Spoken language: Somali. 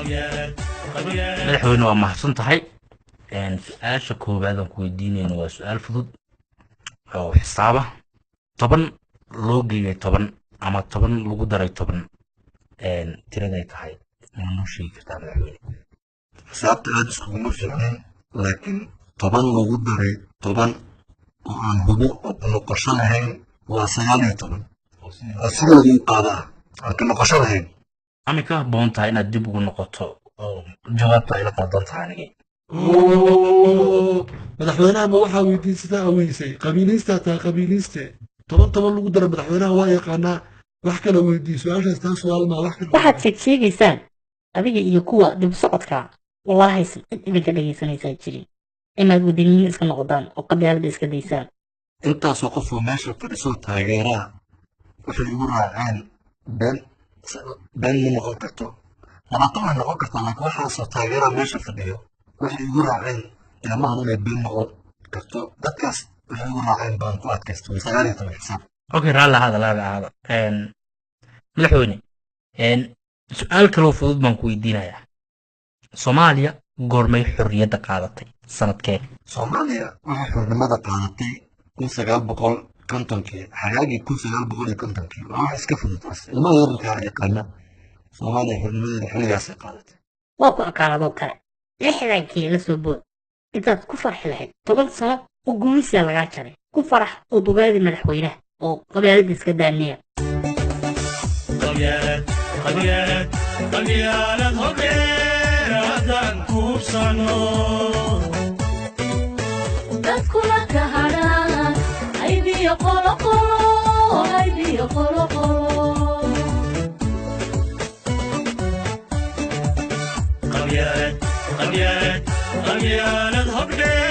Madaxweyne, waa mahadsan tahay. Su-aasha koowaad aan ku weydiinayno waa su-aal fudud oo xisaaba. 10 loo geeyay 10 ama 10 lagu daray 10, tiraday tahay ma noo sheegi kartaa, madaxweyne? Xisaabta aada iskuguma fiicnin, laakiin 10 lagu daray 10 oo aan hubo oo ku noqosho lahayn waa 19. Waa sidooda u qaadaa aan ka noqosho lahayn. Amay ka habboon tahay inaad dib ugu noqoto oo jawaabta ay la qaldan tahay anigi? Madaxweynaha ma waxaa weydiisataa aweysay? Qabiiliistaa tahay, qabiiliiste. 10 10 lagu dara madaxweynaha waa yaqaanaa. Wax kala weydii su-aashaas, taa su-aal maa wax kale. Waxaad sheeg sheegaysaan adiga iyo kuwa dib socodka, wallaahi cid idinka dhegaysanaysaa jirin. Inaad wadaniyiin iska noqdaan oo qabyaalada iska daysaan. Intaasoo qof oo meesha fadhisoo taageeraa waxay igu raaceen, been been ma noqon karto. 20 way noqon kartaa, laakiin waxaasoo taageeraa meesha fadhiyo waxay igu raaceen ilamahan inay been noqon karto. Dadkaas waxay igu raaceen baan ku adkaystay. Waa 19 xisaab. Okay, raalli ahaada, raalli ahaada. Madaxweyne, su-aal kaloo fudud baan ku weydiinayaa. Soomaaliya goormay xorriyadda qaadatay, sanadkee? Soomaaliya waxay xornimada qaadatay 1950-kii, xagaagii 1950-kii. Waa wax iska fudud taas, ilmaha yararkaa yaqaana. Soomaaliya xornimadeeda xilligaasay qaadatay. Waa ku aqaanadoo kale 60-kii la soo bood. Intaad ku farxi lahayd 10 sano oo gumaysiga lagaa jaray, ku farax oo bogaadi madaxweynaha oo qabyaalada iska daaniya. Qabyaalad, qabyaalad, qabyaalad hogdheer haddaan kuubsano. Dadkuna ka hadhaan aybiyo qoloqolo, aybiyo qoloqolo. Qabyaalad, qabyaalad, qabyaalad hogdheer.